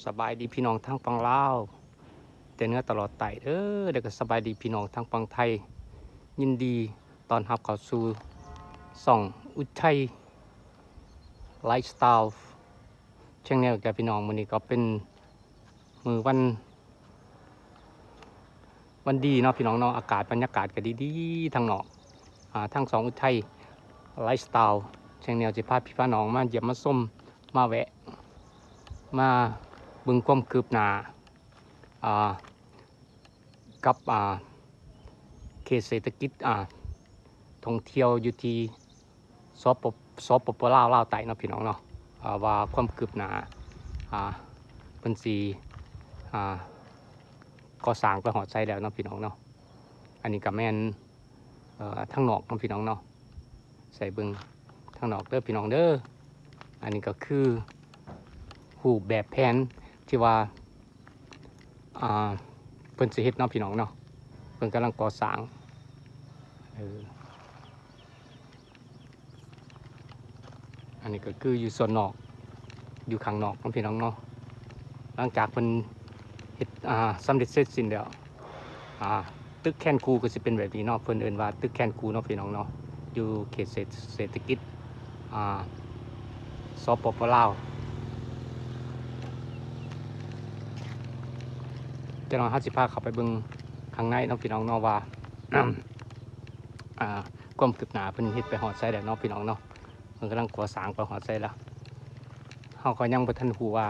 ສະບາຍດີພີ່ນ້ອງທາງຝັ່ງລາວ ແຕ່ເໜືອຕະຫຼອດໃຕ້ເດີ ແລ້ວກໍສະບາຍດີພີ່ນ້ອງທາງຝັ່ງໄທ. ຍິນດີຕ້ອນຮັບເຂົ້າສູ່ຊ່ອງອຸໄທໄລຟ໌ສະຕາຍແຊນແນວອີກແລ້ວພີ່ນ້ອງ. ມື້ນີ້ກໍເປັນມື້ວັນ ວັນດີເນາະພີ່ນ້ອງເນາະ, ອາກາດບັນຍາກາດກໍດີໆທາງນອກ. ອາ ທາງຊ່ອງອຸໄທໄລຟ໌ສະຕາຍແຊນແນວ ຊິພາພີ່ພານ້ອງມາຢ້ຽມມາຊົມ ມາແວະ ມາເບິ່ງຄວາມຄືບໜ້າ ອາ ກັບ ອາ ເຂດເສດຖະກິດ ອາ ທ່ອງທ່ຽວຢູ່ທີ່ ສປ ສປປ ລາວ ລາວໃຕ້ເນາະພີ່ນ້ອງເນາະ. ອາ ວ່າຄວາມຄືບໜ້າ ອາ ເພິ່ນຊິ ອາ ກໍ່ສ້າງໄປຮອດໃສແລ້ວເນາະພີ່ນ້ອງເນາະ. ອັນນີ້ກໍແມ່ນ ເອີ ທາງນອກເນາະພີ່ນ້ອງເນາະ, ໃສ່ເບິ່ງທາງນອກເດີພີ່ນ້ອງເດີ. ອັນນີ້ກໍຄືຮູບແບບແຜນທີ່ວ່າ ອາ ເພິ່ນຊິເຮັດເນາະພີ່ນ້ອງເນາະ, ເພິ່ນກຳລັງກໍ່ສ້າງ. ເອີ ອັນນີ້ກໍຄືຢູ່ສ່ວນນອກ ຢູ່ຂ້າງນອກເນາະພີ່ນ້ອງເນາະ. ຫຼັງຈາກເພິ່ນເຮັດ ອາ ສຳເລັດເສັດສິ້ນແລ້ວ ອາ ຕຶກແຄນຄູກໍຊິເປັນແບບນີ້ເນາະ, ເພິ່ນເອີ້ນວ່າຕຶກແຄນຄູເນາະພີ່ນ້ອງເນາະ, ຢູ່ເຂດເສດ ເສດຖະກິດ ອາ ສປປ ລາວ. ຈະນ້ອຍເຮົາຊິພາເຂົ້າໄປເບິ່ງຂ້າງໃນເນາະພີ່ນ້ອງເນາະ ວ່າ ອາ ຄວາມຄືບໜ້າເພິ່ນເຮັດໄປຮອດໃສແລ້ວເນາະພີ່ນ້ອງເນາະ. ເພິ່ນກຳລັງກໍ່ສ້າງໄປຮອດໃສລະ ເຮົາກໍຍັງບໍ່ທັນຮູ້ວ່າ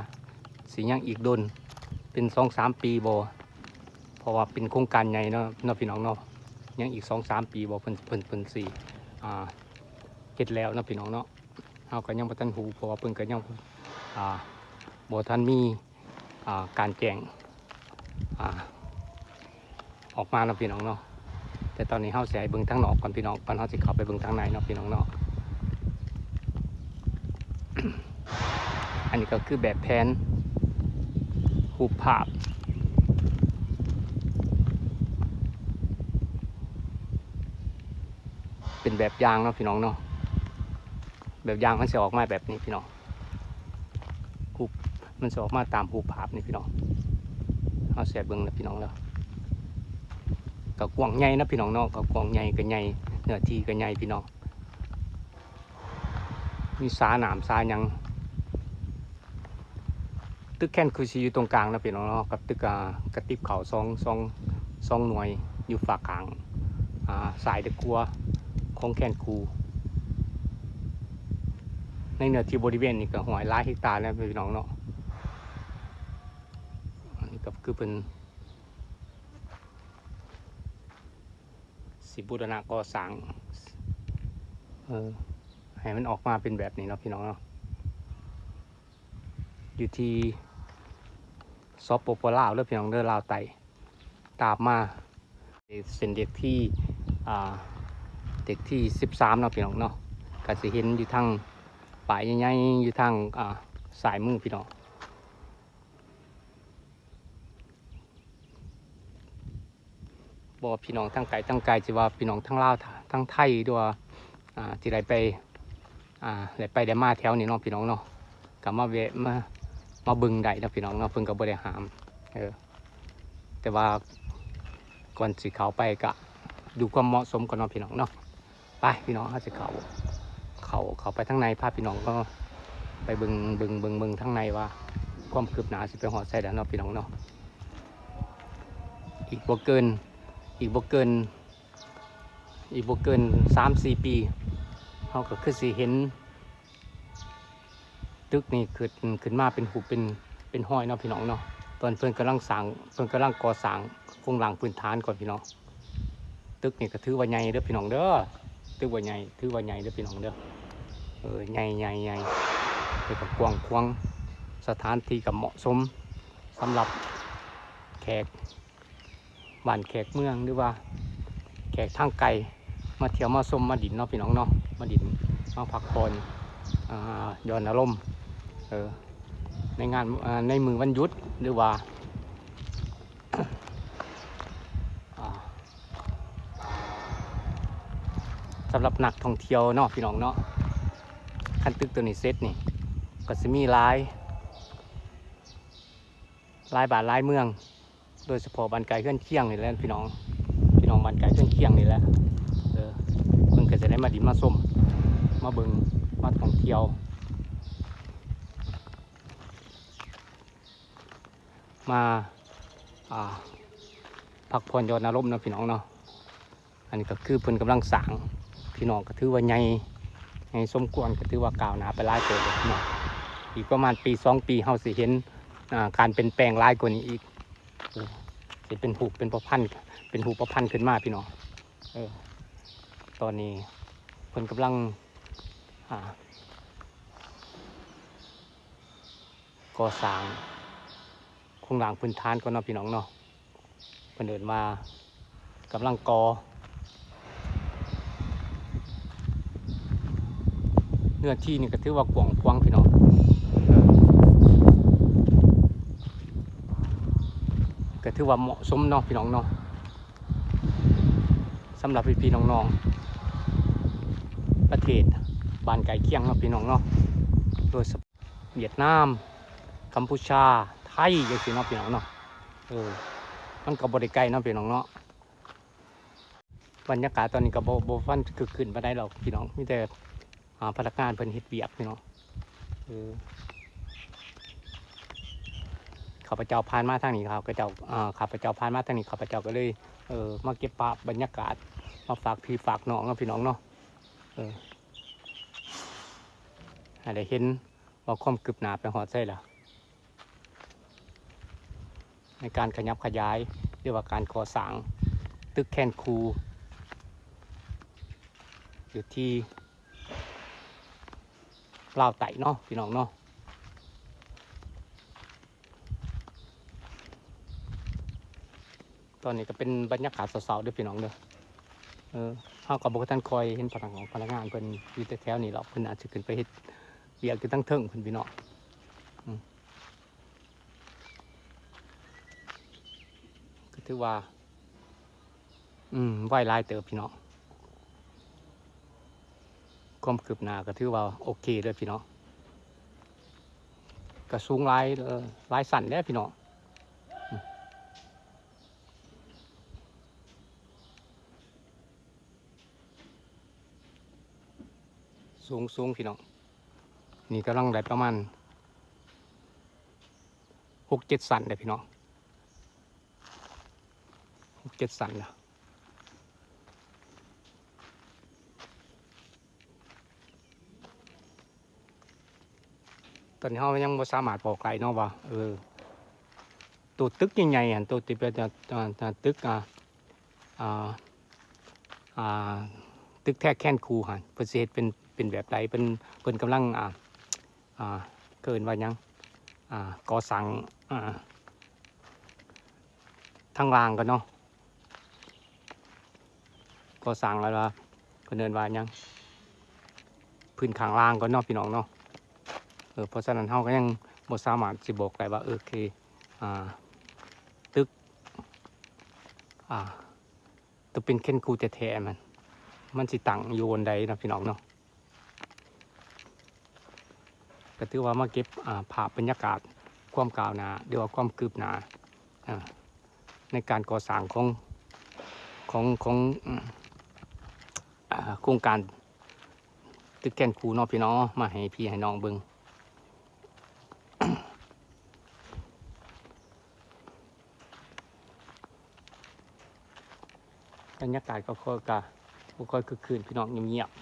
ຊິຍັງອີກດົນ ເປັນສອງສາມປີບໍ່, ເພາະວ່າເປັນໂຄງການໃຫຍ່ເນາະ ເນາະພີ່ນ້ອງເນາະ. ຍັງອີກສອງສາມປີບໍ່ ເພິ່ນ ເພິ່ນ ເພິ່ນຊິ ອາ ເຮັດແລ້ວເນາະພີ່ນ້ອງເນາະ. ເຮົາກໍຍັງບໍ່ທັນຮູ້ ເພາະວ່າເພິ່ນກໍຍັງ ອາ ບໍ່ທັນມີ ອາ ການແຈ້ງ ອາ ອອກມາເນາະພີ່ນ້ອງເນາະ. ແຕ່ຕອນນີ້ເຮົາຊິໃຫ້ເບິ່ງທາງນອກກ່ອນພີ່ນ້ອງ ກ່ອນເຮົາຊິເຂົ້າໄປເບິ່ງທາງໃນເນາະພີ່ນ້ອງເນາະ. ອັນນີ້ກໍຄືແບບແຜນຮູບພາບ ເປັນແບບຢ່າງເນາະພີ່ນ້ອງເນາະ. ແບບຢ່າງມັນຊິອອກມາແບບນີ້ພີ່ນ້ອງ, ຮູບມັນຊິອອກມາຕາມຮູບພາບນີ້ພີ່ນ້ອງ. ເຮົາຊິໃຫ້ເບິ່ງນະພີ່ນ້ອງເດີ, ກໍກວ້າງໃຫຍ່ນະພີ່ນ້ອງເນາະ, ກໍກວ້າງໃຫຍ່ ກໍໃຫຍ່ ເນື້ອທີ່ກໍໃຫຍ່ພີ່ນ້ອງ, ມີສານ້ຳສາຫຍັງ. ຕຶກແຄນຄູຊິຢູ່ຕົງກາງນະພີ່ນ້ອງເນາະ, ກັບຕຶກ ອາ ກະຕິບເຂົ້າສອງ ສອງ ສອງໜ່ວຍຢູ່ຟາກຂ້າງ ອາ ຊ້າຍແລະຂວາຂອງແຄນຄູ. ໃນເນື້ອທີ່ບໍລິເວນນີ້ກໍຫ້ວຍຫຼາຍເຮັກຕາແລ້ວພີ່ນ້ອງເນາະ. ອັນນີ້ກໍຄືເພິ່ນຊິບູລະນະກໍ່ສ້າງ ເອີ ໃຫ້ມັນອອກມາເປັນແບບນີ້ເນາະພີ່ນ້ອງເນາະ. ຢູ່ທີ່ ສປປ ລາວເດີພີ່ນ້ອງເດີ, ລາວໃຕ້. ຕາມມາເສັ້ນເລກທີ ອາ ເລກທີສິບສາມເນາະພີ່ນ້ອງເນາະ, ກໍຊິເຫັນຢູ່ທາງປ້າຍໃຫຍ່ໆ ຢູ່ທາງ ອາ ຊ້າຍມືພີ່ນ້ອງ. ບໍ່ວ່າພີ່ນ້ອງທາງໄກທາງໄກ ຊິວ່າພີ່ນ້ອງທາງລາວ ທາງໄທ ຫຼືວ່າ ອ່າ ທີ່ໄດ້ໄປ ອ່າ ໄດ້ໄປໄດ້ມາແຖວນີ້ເນາະພີ່ນ້ອງເນາະ, ກໍມາແວະ ມາ ມາເບິ່ງໄດ້ເນາະພີ່ນ້ອງເນາະ, ເພິ່ນກໍບໍ່ໄດ້ຫ້າມ. ເອີ ແຕ່ວ່າກ່ອນຊິເຂົ້າໄປ ກະດູຄວາມເໝາະສົມກ່ອນເນາະພີ່ນ້ອງເນາະ. ໄປພີ່ນ້ອງ ເຮົາຊິເຂົ້າ ເຂົ້າ ເຂົ້າໄປທາງໃນ ພາພີ່ນ້ອງເນາະ ໄປເບິ່ງ ເບິ່ງ ເບິ່ງ ເບິ່ງທາງໃນວ່າຄວາມຄືບໜ້າຊິໄປຮອດໃສແລ້ວເນາະພີ່ນ້ອງເນາະ. ອີກບໍ່ເກີນ ອີກບໍ່ເກີນ ອີກບໍ່ເກີນສາມສີ່ປີ ເຮົາກໍຄືຊິເຫັນຕຶກນີ້ຂຶ້ນ ຂຶ້ນມາເປັນຮູບເປັນ ເປັນຮອຍເນາະພີ່ນ້ອງເນາະ. ຕອນເພິ່ນກຳລັງສ້າງ ເພິ່ນກຳລັງກໍ່ສ້າງໂຄງລ່າງພື້ນຖານກ່ອນພີ່ນ້ອງ. ຕຶກນີ້ກໍຖືວ່າໃຫຍ່ເດີພີ່ນ້ອງເດີ, ຖືວ່າໃຫຍ່ ຖືວ່າໃຫຍ່ເດີພີ່ນ້ອງເດີ. ເອີ ໃຫຍ່ ໃຫຍ່ ໃຫຍ່ ແລ້ວກໍກວ້າງຂວາງ, ສະຖານທີ່ກໍເໝາະສົມສຳລັບແຂກບ້ານແຂກເມືອງ ຫຼືວ່າແຂກທາງໄກ ມາທ່ຽວມາຊົມມາດິນເນາະພີ່ນ້ອງເນາະ, ມາດິນມາພັກຜ່ອນ ອ່າ ຢ່ອນອາລົມ ເອີ ໃນງານ ອ່າ ໃນມື້ວັນຢຸດ ຫຼືວ່າ ອ່າ ສຳລັບນັກທ່ອງທ່ຽວເນາະພີ່ນ້ອງເນາະ. ຄັນຕຶກໂຕນີ້ເສັດນີ້ ກໍຊິມີຫຼາຍ ຫຼາຍບ້ານຫຼາຍເມືອງ ໂດຍສະເພາະບ້ານໃກ້ເຮືອນຄຽງນີ້ແຫຼະພີ່ນ້ອງ, ພີ່ນ້ອງບ້ານໃກ້ເຮືອນຄຽງນີ້ແຫຼະ ເອີ ເພິ່ນກໍຈະໄດ້ມາດິນມາຊົມ ມາເບິ່ງ ມາທ່ອງທ່ຽວ ມາ ອ່າ ພັກຜ່ອນຢ່ອນອາລົມເນາະພີ່ນ້ອງເນາະ. ອັນນີ້ກໍຄືເພິ່ນກຳລັງສ້າງ ພີ່ນ້ອງ, ກໍຖືວ່າໃຫຍ່ ໃຫຍ່ສົມຄວນ, ກໍຖືວ່າກ້າວໜ້າໄປຫຼາຍເຕີບແລ້ວເນາະ. ອີກປະມານປີສອງປີ ເຮົາຊິເຫັນ ອ່າ ການປ່ຽນແປງຫຼາຍກວ່ານີ້ອີກ, ເອີ ຊິເປັນຮູບເປັນປະພັນ ເປັນຮູບປະພັນຂຶ້ນມາພີ່ນ້ອງ. ເອີ ຕອນນີ້ເພິ່ນກຳລັງ ອ່າ ກໍ່ສ້າງໂຄງລ່າງພື້ນຖານກ່ອນເນາະພີ່ນ້ອງເນາະ. ເພິ່ນເອີ້ນວ່າກຳລັງກໍ່. ເນື້ອທີ່ນີ້ກໍຖືວ່າກວ້າງຂວາງພີ່ນ້ອງ, ກໍຖືວ່າເໝາະສົມເນາະພີ່ນ້ອງເນາະ. ສຳລັບພີ່ໆນ້ອງໆ ປະເທດບ້ານໃກ້ຄຽງເນາະພີ່ນ້ອງເນາະ, ໂດຍສະເພາະຫວຽດນາມ, ກຳປູຊາ, ໄທ ຈັ່ງຊີ້ເນາະພີ່ນ້ອງເນາະ. ເອີ ມັນກໍບໍ່ໄດ້ໄກເນາະພີ່ນ້ອງເນາະ. ບັນຍາກາດຕອນນີ້ກໍບໍ່ ບໍ່ທັນຄຶກຄື້ນປານໃດດອກພີ່ນ້ອງ, ມີແຕ່ ອ່າ ພະນັກງານເພິ່ນເຮັດວຽກພີ່ນ້ອງ. ເອີ ຂ້າພະເຈົ້າຜ່ານມາທາງນີ້ ຂ້າພະເຈົ້າ ອ່າ ຂ້າພະເຈົ້າຜ່ານມາທາງນີ້ ຂ້າພະເຈົ້າກໍເລີຍ ເອີ ມາເກັບພາບບັນຍາກາດ ມາຝາກພີ່ຝາກນ້ອງເນາະພີ່ນ້ອງເນາະ. ເອີ ໃຫ້ໄດ້ເຫັນວ່າຄວາມຄືບໜ້າໄປຮອດໃສແລ້ວ ໃນການຂະຫຍັບຂະຫຍາຍ ຫຼືວ່າການກໍ່ສ້າງຕຶກແຄນຄູຢູ່ທີ່ ລາວໃຕ້ເນາະພີ່ນ້ອງເນາະ. ຕອນນີ້ກໍເປັນບັນຍາກາດເຊົ້າໆເດີພີ່ນ້ອງເດີ. ເອີ ເຮົາກໍບໍ່ທັນຄ່ອຍເຫັນພະນັກງານ ພະນັກງານເພິ່ນຢູ່ແຖວໆນີ້ດອກ, ເພິ່ນອາດຊິຂຶ້ນໄປເຮັດວຽກຢູ່ທາງເທິງພຸ້ນພີ່ນ້ອງ. ອືມ ກໍຖືວ່າ ອືມ ໄວຫຼາຍເຕີບພີ່ນ້ອງ, ຄວາມຄືບໜ້າກໍຖືວ່າໂອເຄເດີພີ່ນ້ອງ. ກໍສູງຫຼາຍ ເອີ ຫຼາຍຊັ້ນແຫຼະພີ່ນ້ອງ, ສູງໆພີ່ນ້ອງ. ນີ້ກຳລັງໄດ້ປະມານຫົກເຈັດຊັ້ນແຫຼະພີ່ນ້ອງ. ຫົກເຈັດຊັ້ນລະ. ຕອນນີ້ເຮົາຍັງບໍ່ສາມາດບອກໄດ້ເນາະວ່າ ເອີ ໂຕຕຶກໃຫຍ່ໆຫັ້ນ ໂຕທີ່ເປັນ ອ່າ ອ່າ ຕຶກ ອ່າ ອ່າ ຕຶກແທ້ແຄນຄູຫັ້ນ ເພິ່ນຊິເຮັດເປັນ ເປັນແບບໃດ? ເພິ່ນ ເພິ່ນກຳລັງ ອ່າ ອ່າ ເຂົາເອີ້ນວ່າຫຍັງ? ອ່າ ກໍ່ສ້າງ ອ່າ ທາງລ່າງກ່ອນເນາະ, ກໍ່ສ້າງ ແລ້ວວ່າ ເພິ່ນເອີ້ນວ່າຫຍັງ? ພື້ນຂ້າງລ່າງກ່ອນເນາະ ພີ່ນ້ອງເນາະ. ເອີ ເພາະສະນັ້ນເຮົາກໍຍັງບໍ່ສາມາດຊິບອກໄດ້ວ່າ ໂອເຄ ອ່າ ຕຶກ ອ່າ ຕົວເປັນແຄນຄູແທ້ໆ ມັນ ມັນຊິຕັ້ງຢູ່ບ່ອນໃດເນາະ ພີ່ນ້ອງເນາະ. ກໍຖືວ່າມາເກັບ ອ່າ ພາບບັນຍາກາດຄວາມກ້າວໜ້າ ຫຼືວ່າຄວາມຄືບໜ້າ ອ່າ ໃນການກໍ່ສ້າງຂອງ ຂອງ ຂອງ ອ່າ ໂຄງການຕຶກແຄນຄູເນາະ ພີ່ນ້ອງເນາະ ມາໃຫ້ພີ່ໃຫ້ນ້ອງເບິ່ງ. ບັນຍາກາດກໍ ກໍ ກໍບໍ່ຄ່ອຍຄຶກຄື້ນ ພີ່ນ້ອງ, ງຽບໆ.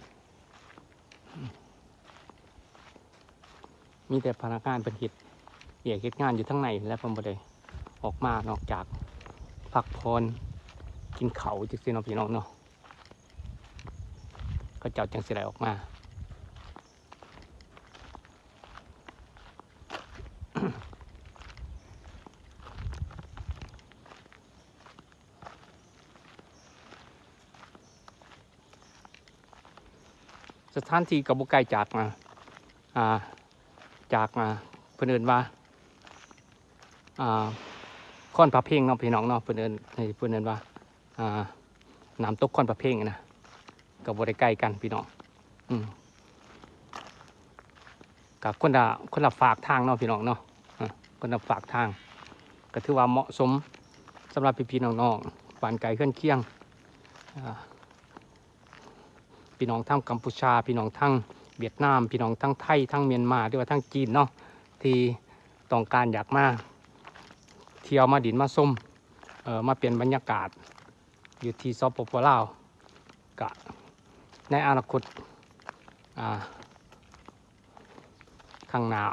ມີແຕ່ພະນັກງານເພິ່ນເຮັດວຽກເຮັດງານຢູ່ທາງໃນແຫຼະ, ເພິ່ນບໍ່ໄດ້ອອກມານອກຈາກພັກຜ່ອນກິນເຂົ້າຈັ່ງຊີ້ເນາະ ພີ່ນ້ອງເນາະ. ເຂົາເຈົ້າຈັ່ງຊິໄດ້ອອກມາ. ສະຖານທີ່ກໍບໍ່ໄກຈາກ ອ່າ ອ່າ ຈາກ ອ່າ ເພິ່ນເອີ້ນວ່າ ອ່າ ຄອນພະເພັງເນາະ ພີ່ນ້ອງເນາະ, ເພິ່ນເອີ້ນ ເພິ່ນເອີ້ນວ່າ ອ່າ ນ້ຳຕົກຄອນພະເພັງນະ ກໍບໍ່ໄດ້ໄກກັນ ພີ່ນ້ອງ. ອືມ ກໍຄົນລະ ຄົນລະຟາກທາງເນາະ ພີ່ນ້ອງເນາະ, ອ່າ ຄົນລະຟາກທາງ. ກໍຖືວ່າເໝາະສົມສຳລັບພີ່ໆນ້ອງໆ ບ້ານໃກ້ເຮືອນຄຽງ ອ່າ ພີ່ນ້ອງທາງກຳປູຊາ, ພີ່ນ້ອງທາງຫວຽດນາມ, ພີ່ນ້ອງທາງໄທ, ທາງມຽນມາ ຫຼືວ່າທາງຈີນເນາະ ທີ່ຕ້ອງການຢາກມາທ່ຽວ ມາດິນມາຊົມ ເອີ ມາປ່ຽນບັນຍາກາດຢູ່ທີ່ ສປປ ລາວ ກະໃນອະນາຄົດ ອ່າ ຂ້າງໜ້າ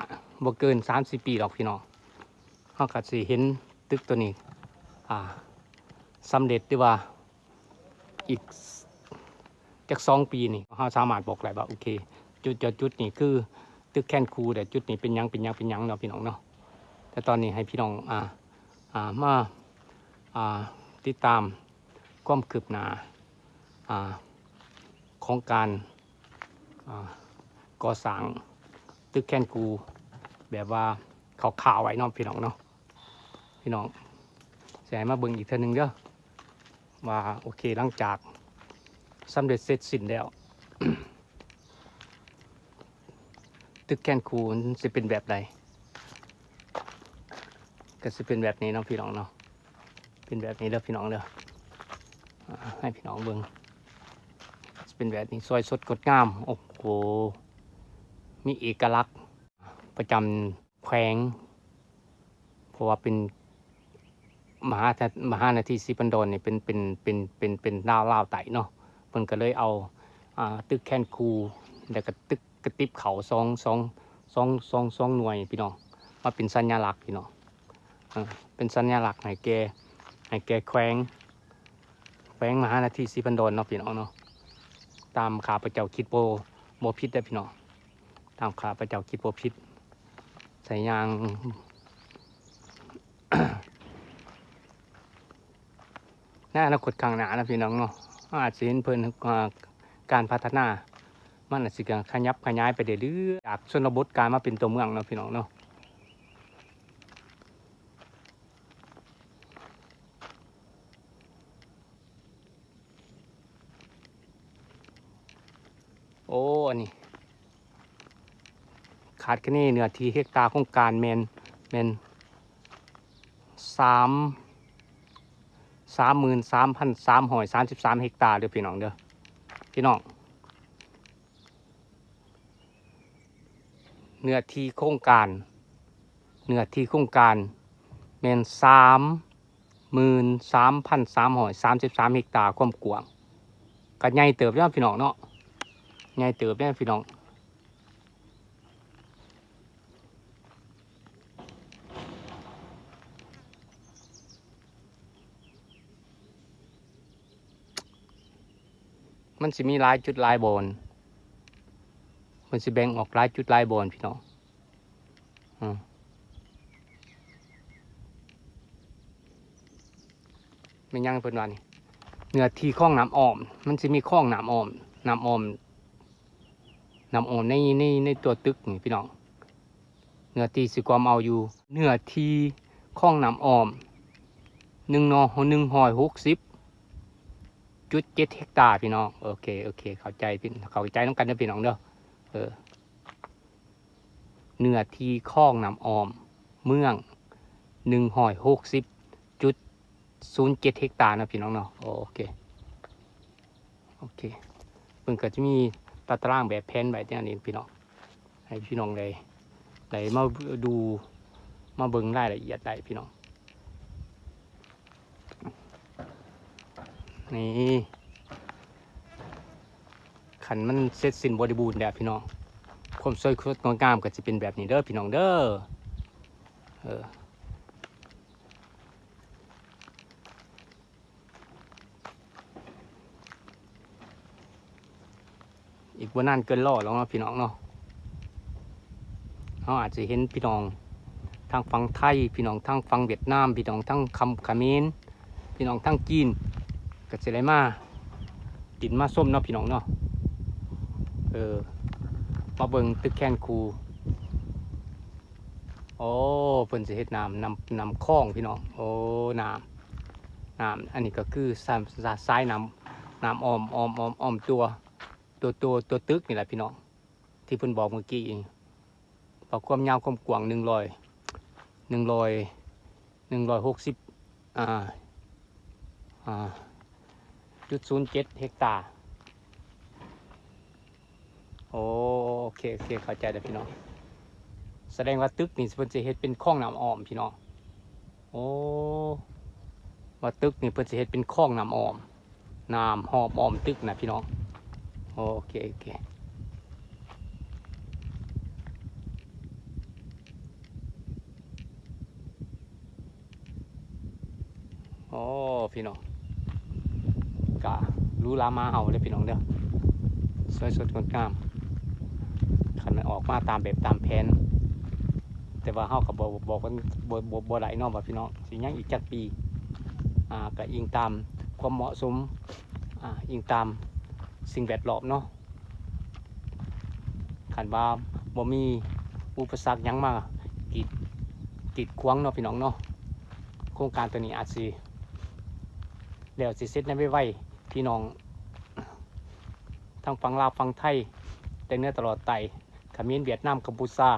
ບໍ່ເກີນສາມສີ່ປີດອກພີ່ນ້ອງ ເຮົາກໍຊິເຫັນຕຶກໂຕນີ້ ອ່າ ສຳເລັດ ຫຼືວ່າອີກຈັກສອງປີນີ້ ເຮົາສາມາດບອກໄດ້ວ່າ ໂອເຄ ຈຸດ ຈຸດ ຈຸດນີ້ຄືຕຶກແຄນຄູ ແລະ ຈຸດນີ້ເປັນຫຍັງ ເປັນຫຍັງ ເປັນຫຍັງເນາະ ພີ່ນ້ອງເນາະ. ແຕ່ຕອນນີ້ໃຫ້ພີ່ນ້ອງ ອ່າ ອ່າ ມາ ອ່າ ຕິດຕາມຄວາມຄືບໜ້າ ອ່າ ຂອງການ ອ່າ ກໍ່ສ້າງຕຶກແຄນຄູ ແບບວ່າຄ່າວໆໄວ້ເນາະ ພີ່ນ້ອງເນາະ. ພີ່ນ້ອງ ຊິໃຫ້ມາເບິ່ງອີກເທື່ອໜຶ່ງເດີ ວ່າ ໂອເຄ ຫຼັງຈາກສຳເລັດເສັດສິ້ນແລ້ວ ຕຶກແຄນຄູມັນຊິເປັນແບບໃດ ກໍຊິເປັນແບບນີ້ເນາະ ພີ່ນ້ອງເນາະ. ເປັນແບບນີ້ເດີພີ່ນ້ອງເດີ ອ່າ ໃຫ້ພີ່ນ້ອງເບິ່ງ ເປັນແບບນີ້ ສວຍສົດງົດງາມ ໂອ້ໂຫ ມີເອກະລັກປະຈຳແຂວງ ເພາະວ່າເປັນມະຫາ ມະຫານະທີສີພັນດອນນີ້ ເປັນ ເປັນ ເປັນ ເປັນ ເປັນລາວ ລາວໃຕ້ເນາະ ເພິ່ນກໍເລີຍເອົາ ອ່າ ຕຶກແຄນຄູ ແລ້ວກໍຕຶກ ກະຕິບເຂົ້າສອງ ສອງ ສອງ ສອງ ສອງໜ່ວຍພີ່ນ້ອງ ມາເປັນສັນຍາລັກພີ່ນ້ອງ ເອີ ເປັນສັນຍາລັກໃຫ້ແກ່ ໃຫ້ແກ່ແຂວງ ແຂວງມະຫານະທີສີພັນດອນເນາະ ພີ່ນ້ອງເນາະ. ຕາມຂ້າພະເຈົ້າຄິດບໍ່ ບໍ່ຜິດເດີພີ່ນ້ອງ ຕາມຂ້າພະເຈົ້າຄິດບໍ່ຜິດ ໃສ່ຍາງ ໃນອະນາຄົດຂ້າງໜ້ານະພີ່ນ້ອງເນາະ ເຮົາອາດຊິເຫັນເພິ່ນ ອ່າ ການພັດທະນາ ມັນອາດຊິຂະຫຍັບຂະຫຍາຍໄປເລື້ອຍໆ ຈາກຊົນນະບົດກາຍມາເປັນຕົວເມືອງເນາະ ພີ່ນ້ອງເນາະ. ໂອ້ ອັນນີ້ ຄາດຄະເນເນື້ອທີ່ເຮັກຕາໂຄງການແມ່ນ ແມ່ນສາມ ສາມໝື່ນສາມພັນສາມຮ້ອຍສາມສິບສາມເຮັກຕາເດີພີ່ນ້ອງເດີ ພີ່ນ້ອງ. ເນື້ອທີ່ໂຄງການ ເນື້ອທີ່ໂຄງການແມ່ນສາມໝື່ນສາມພັນສາມຮ້ອຍສາມສິບສາມເຮັກຕາ ຄວາມກວ້າງກໍໃຫຍ່ເຕີບເນາະ ພີ່ນ້ອງເນາະ ໃຫຍ່ເຕີບເດ້ພີ່ນ້ອງ. ມັນຊິມີຫຼາຍຈຸດຫຼາຍບ່ອນ ມັນຊິແບ່ງອອກຫຼາຍຈຸດຫຼາຍບ່ອນພີ່ນ້ອງ ອືມ ແມ່ນຫຍັງເພິ່ນວ່ານີ້ ເນື້ອທີ່ຄອງນ້ຳອ້ອມ ມັນຊິມີຄອງນ້ຳອ້ອມ ນ້ຳອ້ອມ ນ້ຳອ້ອມໃນ ໃນ ໃນຕົວຕຶກນີ້ພີ່ນ້ອງ ເນື້ອທີ່ຊິກວມເອົາຢູ່ ເນື້ອທີ່ຄອງນ້ຳອ້ອມ ໜຶ່ງ ໜຶ່ງຮ້ອຍຫົກສິບຈຸດເຈັດເຮັກຕາພີ່ນ້ອງ. ໂອເຄ ໂອເຄ ເຂົ້າໃຈ ເຂົ້າໃຈນຳກັນເດີພີ່ນ້ອງເດີ ເອີ ເນື້ອທີ່ຄອງນ້ຳອ້ອມເມືອງ ໜຶ່ງຮ້ອຍຫົກສິບຈຸດສູນເຈັດເຮັກຕາເນາະພີ່ນ້ອງເນາະ. ໂອເຄ ໂອເຄ ເພິ່ນກໍຈະມີຕາຕະລາງແບບແຜນໄວ້ແນວນີ້ພີ່ນ້ອງ ໃຫ້ພີ່ນ້ອງໄດ້ ໄດ້ມາດູ ມາເບິ່ງລາຍລະອຽດໄດ້ພີ່ນ້ອງ. ນີ້ ຄັນມັນເສັດສິ້ນບໍລິບູນແລ້ວພີ່ນ້ອງ ຄວາມສວຍສົດງົດງາມກໍຈະເປັນແບບນີ້ເດີພີ່ນ້ອງເດີ ເອີ. ອີກບໍ່ນານເກີນລໍດອກເນາະພີ່ນ້ອງເນາະ ເຮົາອາດຈະເຫັນພີ່ນ້ອງທາງຝັ່ງໄທ ພີ່ນ້ອງທາງຝັ່ງຫວຽດນາມ ພີ່ນ້ອງທາງຄຳ ຂະເໝນ ພີ່ນ້ອງທາງຈີນ ກໍຊິໄດ້ມາດິນມາຊົມເນາະພີ່ນ້ອງເນາະ ເອີ ມາເບິ່ງຕຶກແຄນຄູ. ໂອ້ ເພິ່ນຊິເຮັດນ້ຳ ນ້ຳ ນ້ຳຄອງພີ່ນ້ອງ ໂອ້ ນ້ຳ ນ້ຳ ອັນນີ້ກໍຄືສາຍ ສາຍ ສາຍນ້ຳ ນ້ຳອ້ອມ ອ້ອມ ອ້ອມ ອ້ອມຕົວ ຕົວ ຕົວ ຕົວຕຶກນີ້ແຫຼະພີ່ນ້ອງ ທີ່ເພິ່ນບອກເມື່ອກີ້ ວ່າຄວາມຍາວຄວາມກວ້າງໜຶ່ງຮ້ອຍ ໜຶ່ງຮ້ອຍ ໜຶ່ງຮ້ອຍຫົກສິບ ອ່າ ອ່າ ຈຸດສູນເຈັດເຮັກຕາ. ໂອ ໂອເຄ ໂອເຄ ເຂົ້າໃຈແລ້ວພີ່ນ້ອງ. ສະແດງວ່າຕຶກນີ້ເພິ່ນຊິເຮັດເປັນຄອງນ້ຳອ້ອມພີ່ນ້ອງ. ໂອ້ ວ່າຕຶກນີ້ເພິ່ນຊິເຮັດເປັນຄອງນ້ຳອ້ອມ ນ້ຳຮອບອ້ອມຕຶກນະພີ່ນ້ອງ. ໂອເຄ ໂອເຄ. ໂອ້ ພີ່ນ້ອງ ກະຫຼູຫຼາມາເຮົາເດີພີ່ນ້ອງເດີ ສວຍສົດງົດງາມ. ຄັນມັນອອກມາຕາມແບບຕາມແຜນ ແຕ່ວ່າເຮົາກໍບໍ່ບອກ ບໍ່ ບໍ່ ບໍ່ໄດ້ເນາະວ່າພີ່ນ້ອງຊິຍັງອີກຈັກປີ. ອ່າ ກໍອີງຕາມຄວາມເໝາະສົມ ອ່າ ອີງຕາມສິ່ງແວດລ້ອມເນາະ. ຄັນວ່າບໍ່ມີອຸປະສັກຫຍັງມາກີດ ກີດຂວາງເນາະພີ່ນ້ອງເນາະ ໂຄງການໂຕນີ້ອາດຊິແລ້ວຊິເສັດໃນໄວໆ. ພີ່ນ້ອງທາງຝັ່ງລາວຝັ່ງໄທ ແຕ່ເໜືອຕະຫຼອດໃຕ້ ຂະເໝນ ຫວຽດນາມ ກຳປູຊາ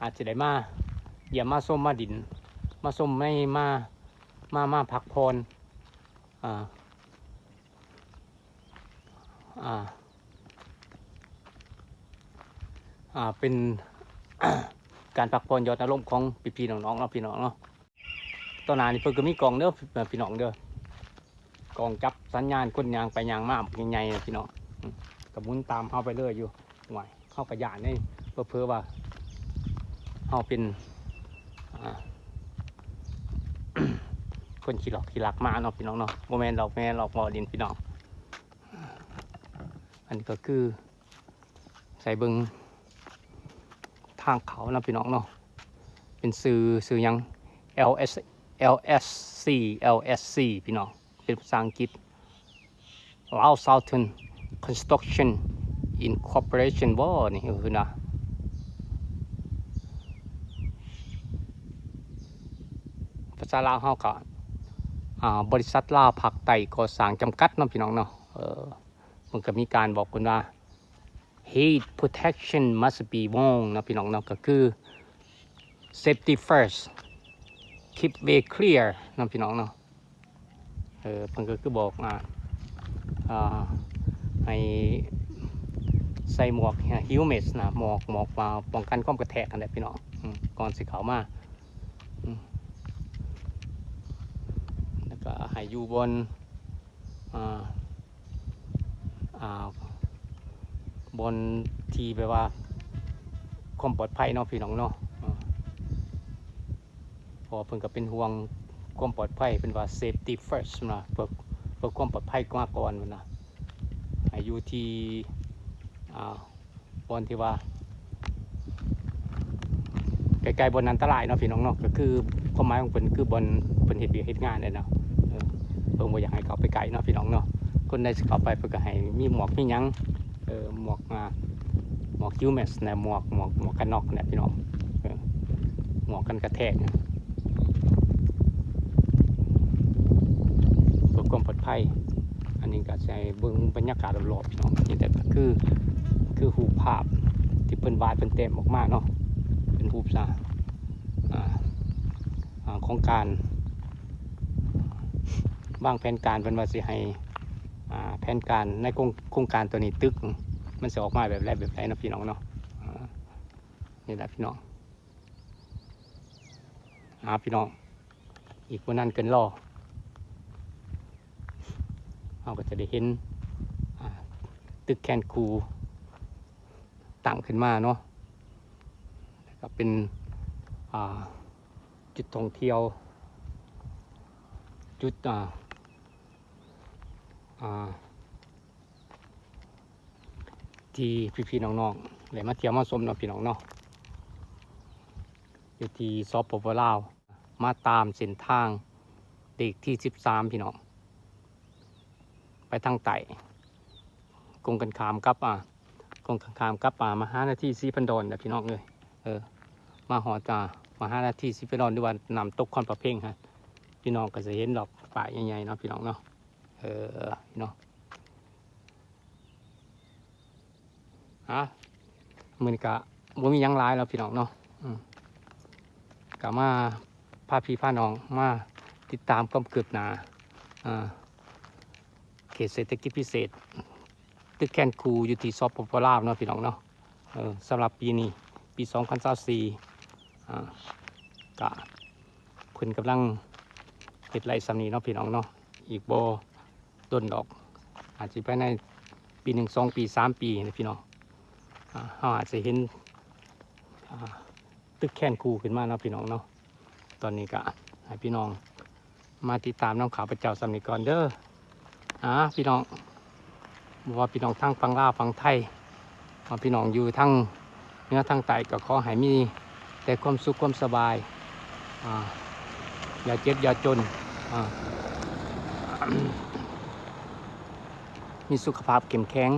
ອາດຈະໄດ້ມາຢ້ຽມມາຊົມມາດິນມາຊົມໃນ ມາ ມາ ມາພັກຜ່ອນ ອ່າ ອ່າ ອ່າ ເປັນ ການພັກຜ່ອນຢ່ອນອາລົມຂອງພີ່ໆນ້ອງໆເນາະ ພີ່ນ້ອງເນາະ. ຕໍ່ໜ້ານີ້ເພິ່ນກໍມີກ້ອງເດີພີ່ນ້ອງເດີ ກ້ອງຈັບສັນຍານຄົນຍ່າງໄປຍ່າງມາບັກໃຫຍ່ໆນະພີ່ນ້ອງ. ອືມ ກໍໝູນຕາມເຮົາໄປເລີຍຢູ່. ໂອ້ຍ ເຮົາກໍຢ້ານເດ້ ເຜີໆວ່າເຮົາເປັນ ອ່າ ຄົນຂີ້ຫຼອກຂີ້ລັກມາເນາະພີ່ນ້ອງເນາະ. ບໍ່ແມ່ນດອກ ແມ່ນດອກ ເວົ້າຫຼິ້ນພີ່ນ້ອງ. ອັນນີ້ກໍຄືໃສ່ເບິ່ງທາງເຂົ້ານະພີ່ນ້ອງເນາະ ເປັນຊື່ ຊື່ຫຍັງ ແອລເອສ ແອລເອສຊີ ແອລເອສຊີ ພີ່ນ້ອງ ເປັນພາສາອັງກິດ Lao Southern Construction Incorporation ບໍ່ນີ້ ເອີນະ ພາສາລາວເຮົາກໍ ອ່າ ບໍລິສັດລາວພາກໃຕ້ກໍ່ສ້າງຈຳກັດເນາະພີ່ນ້ອງເນາະ. ເອີ ມັນກໍມີການບອກເພິ່ນວ່າ Heat protection must be worn ເນາະພີ່ນ້ອງເນາະ ກໍຄື safety first keep way clear ເນາະພີ່ນ້ອງເນາະ. ເອີ ເພິ່ນກໍຄືບອກ ອ່າ ອ່າ ໃຫ້ໃສ່ໝວກ helmet ນະ ໝວກ ໝວກ ອ່າ ປ້ອງກັນຄວາມກະແທກຫັ້ນແຫຼະພີ່ນ້ອງ ອືມ ກ່ອນຊິເຂົ້າມາ ອືມ ແລ້ວກໍໃຫ້ຢູ່ບ່ອນ ອ່າ ອ່າ ບ່ອນທີ່ແບບວ່າຄວາມປອດໄພເນາະພີ່ນ້ອງເນາະ. ເອີ ເພາະວ່າເພິ່ນກໍເປັນຫ່ວງຄວາມປອດໄພ ເພິ່ນວ່າ safety first ນະ ເພື່ອ ເພື່ອຄວາມປອດໄພມາກ່ອນ ເພິ່ນນະ ໃຫ້ຢູ່ທີ່ ອ່າ ບ່ອນທີ່ວ່າ ໃກ້ໆບ່ອນອັນຕະລາຍເນາະພີ່ນ້ອງເນາະ ກໍຄືຄວາມໝາຍຂອງເພິ່ນຄືບ່ອນເພິ່ນເຮັດວຽກເຮັດງານແຫຼະເນາະ. ເອີ ເພິ່ນບໍ່ຢາກໃຫ້ເຂົ້າໄປໃກ້ເນາະພີ່ນ້ອງເນາະ. ຄົນໃດຊິເຂົ້າໄປເພິ່ນກໍໃຫ້ມີໝວກມີຫຍັງ ເອີ ໝວກ ອ່າ ໝວກ helmet ນະ ໝວກ ໝວກ ໝວກກັນນັອກນະພີ່ນ້ອງ ເອີ ໝວກກັນກະແທກ ເພື່ອຄວາມປອດໄພ. ອັນນີ້ກໍຊິໃຫ້ເບິ່ງບັນຍາກາດລອບໆ ພີ່ນ້ອງ ນີ້ແຕ່ກໍຄື ຄືຮູບພາບທີ່ເພິ່ນວາດເພິ່ນແຕ້ມອອກມາເນາະ ເປັນຮູບສາ ອ່າ ອ່າ ຂອງການວາງແຜນການ ເພິ່ນວ່າຊິໃຫ້ ອ່າ ແຜນການໃນໂຄງ ໂຄງການຕົວນີ້ ຕຶກມັນຊິອອກມາແບບໃດແບບໃດເນາະ ພີ່ນ້ອງເນາະ. ອ່າ ນີ້ແຫຼະພີ່ນ້ອງ ອ່າ ພີ່ນ້ອງ ອີກບໍ່ນານເກີນລໍ ເຮົາກໍຈະໄດ້ເຫັນ ອ່າ ຕຶກແຄນຄູຕັ້ງຂຶ້ນມາເນາະ ແລ້ວກໍເປັນ ອ່າ ຈຸດທ່ອງທ່ຽວ ຈຸດ ອ່າ ອ່າ ທີ່ພີ່ໆນ້ອງໆໄດ້ມາທ່ຽວມາຊົມເນາະ ພີ່ນ້ອງເນາະ ຢູ່ທີ່ ສປປ ລາວ ມາຕາມເສັ້ນທາງເລກທີສິບສາມ ພີ່ນ້ອງ ໄປທາງໃຕ້ ກົງກັນຂ້າມກັບ ອ່າ ກົງກັນຂ້າມກັບ ອ່າ ມະຫານາທີສີພັນດອນນະ ພີ່ນ້ອງເອີຍ. ເອີ ມາຮອດ ອ່າ ມະຫານາທີສີພັນດອນ ຫຼືວ່ານ້ຳຕົກຄອນພະເພັງຫັ້ນ ພີ່ນ້ອງກໍຈະເຫັນດອກປ້າຍໃຫຍ່ໆເນາະ ພີ່ນ້ອງເນາະ. ເອີ ເນາະ ອ່າ ມື້ນີ້ກະບໍ່ມີຫຍັງຫຼາຍແລ້ວ ພີ່ນ້ອງເນາະ. ອືມ ກະມາ ພາພີ່ພານ້ອງມາຕິດຕາມຄວາມຄືບໜ້າ ເຂດເສດຖະກິດພິເສດຕຶກແຄນຄູຢູ່ທີ່ ສປປ ລາວເນາະ ພີ່ນ້ອງເນາະ. ເອີ ສຳລັບປີນີ້ ປີສອງພັນຊາວສີ່ ອາ ກະເພິ່ນກຳລັງເຮັດໄລ່ສ່ຳນີ້ເນາະ ພີ່ນ້ອງເນາະ. ອີກບໍ່ດົນດອກ ອາດຊິພາຍໃນປີໜຶ່ງ ສອງປີ ສາມປີນີ້ພີ່ນ້ອງ ອາ ເຮົາອາດຊິເຫັນ ອາ ຕຶກແຄນຄູຂຶ້ນມາເນາະ ພີ່ນ້ອງເນາະ. ຕອນນີ້ກະໃຫ້ພີ່ນ້ອງມາຕິດຕາມນຳຂ້າພະເຈົ້າສ່ຳນີ້ກ່ອນເດີ ອາ ພີ່ນ້ອງ. ບໍ່ວ່າພີ່ນ້ອງທາງຝັ່ງລາວຝັ່ງໄທ ວ່າພີ່ນ້ອງຢູ່ທາງເໜືອທາງໃຕ້ ກໍຂໍໃຫ້ມີແຕ່ຄວາມສຸກຄວາມສະບາຍ ອາ ຢ່າເຈັບຢ່າຈົນ ອາ ມີສຸຂະພາບເຂັ້ມແຂງ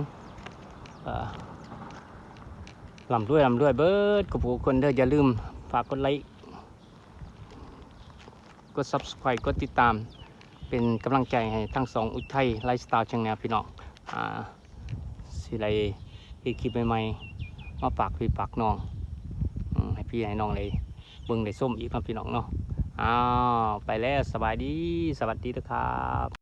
ເອີ ລ່ຳລວຍ ລ່ຳລວຍເບິດທຸກຜູ້ທຸກຄົນເດີ. ຢ່າລືມຝາກກົດໄລ ກົດ Subscribe ກົດຕິດຕາມ ເປັນກຳລັງໃຈໃຫ້ທັງຊ່ອງອຸໄທ Lifestyle Channel ພີ່ນ້ອງ. ອາ ຊິໄດ້ເຮັດຄລິບໃໝ່ໆ ມາຝາກພີ່ຝາກນ້ອງ ອາ ໃຫ້ພີ່ໃຫ້ນ້ອງໄດ້ເບິ່ງໄດ້ຊົມອີກເນາະ ພີ່ນ້ອງເນາະ. ອ້າວ ໄປແລ້ວ ສະບາຍດີ ສະຫວັດດີເດີຄັບ.